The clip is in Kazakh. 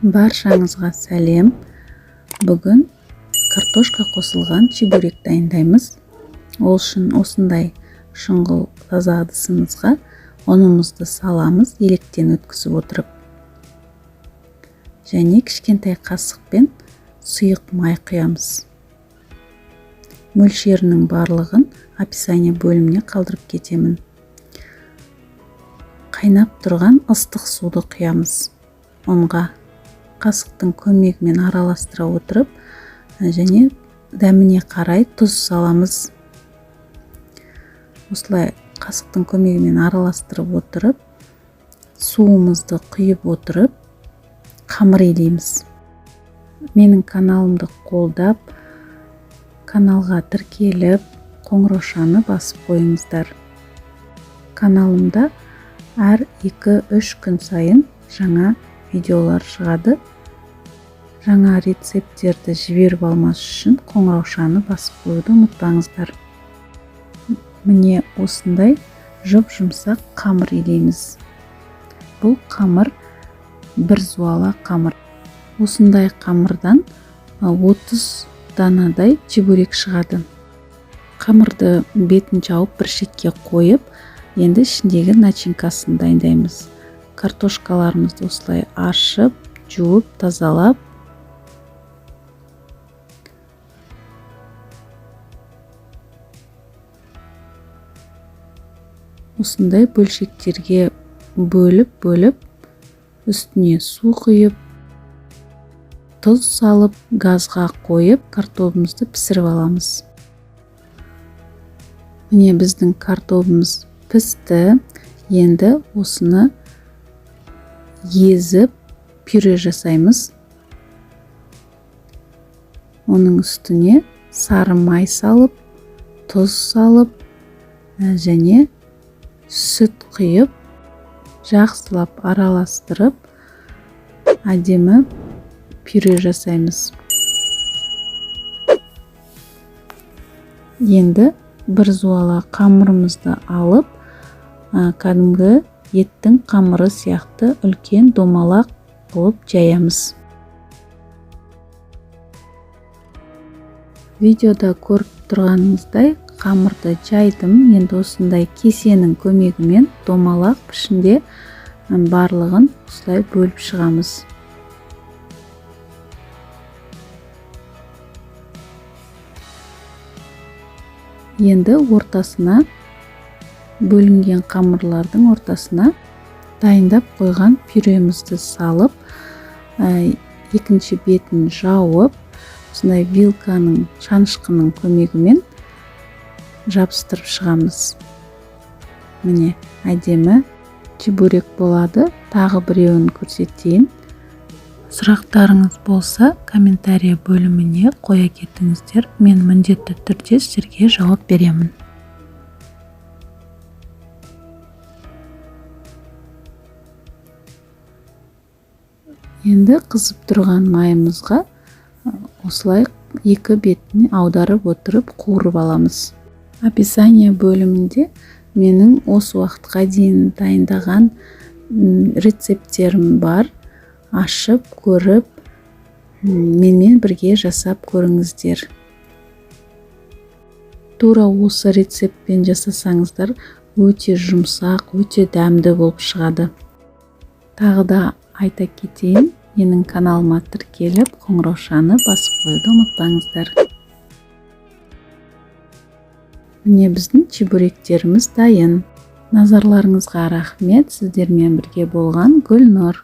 Баршаңызға сәлем! Бүгін картошка қосылған чебурек дайындаймыз. Ол үшін осындай шұңғыл таза ыдысымызға ұнымызды саламыз, електен өткізіп отырып. Және кішкентай қасықпен сұйық май құямыз. Мөлшерінің барлығын описание бөліміне қалдырып кетемін. Қайнап тұрған ыстық суды құямыз ұнға. Қасықтың көмегімен араластыра отырып, және дәміне қарай тұз саламыз. Осылай қасықтың көмегімен араластырып отырып, суымызды құйып отырып, қамыр илейміз. Менің каналымды қолдап, каналға тіркеліп, қоңыраушаны басып қойыңыздар. Каналымда әр 2-3 күн сайын жаңа видеолар шығады. Жаңа рецепттерді жіберіп алмас үшін қоңыраушаны басып қоюды ұмытпаңыздар. Міне, осындай жұп-жұмсақ қамыр илейміз. Бұл қамыр бір зуала қамыр. Осындай қамырдан 30 данадай чебурек шығады. Қамырды бетін жауып бір шетке қойып, енді ішіндегі начинкасын дайындаймыз. Картошкаларымызды осылай аршып, жуып, тазалап, осындай бөлшектерге бөліп-бөліп, үстіне су құйып, тұз салып, газға қойып, картобымызды пісіріп аламыз. Міне, біздің картобымыз пісті. Енді осыны езіп пюре жасаймыз. Оның үстіне сары май салып, тұз салып, және сүт құйып, жақсылап араластырып, әдемі пюре жасаймыз. Енді бір зуала қамырымызды алып, кәдімгі еттің қамыры сияқты үлкен домалақ қылып жаямыз. Видеода көріп тұрғаныңыздай, қамырды жайдым. Енді осындай кесенің көмегімен домалақ пішінде барлығын осылай бөліп шығамыз. Енді ортасына, бөлінген қамырлардың ортасына дайындап қойған пюремізді салып, екінші бетін жауып, осындай вилканың, шанышқының көмегімен жабыстырып шығамыз. Міне, әдемі чебурек болады. Тағы біреуін көрсетейін. Сұрақтарыңыз болса, комментария бөліміне қоя кетіңіздер. Мен міндетті түрде сіздерге жауап беремін. Енді қызып тұрған майымызға осылай екі бетін аударып отырып қуырып аламыз. Описание бөлімінде менің осы уақытқа дейін дайындаған рецепттерім бар. Ашып, көріп, менімен бірге жасап көріңіздер. Тура осы рецептпен жасасаңыздар, өте жұмсақ, өте дәмді болып шығады. Тағы да айта кетейін, менің каналыма тіркеліп, қоңыраушаны басып қоюды ұмытпаңыздар. Міне, біздің чебуректеріміз дайын. Назарларыңызға рахмет. Сіздермен бірге болған Гүлнұр.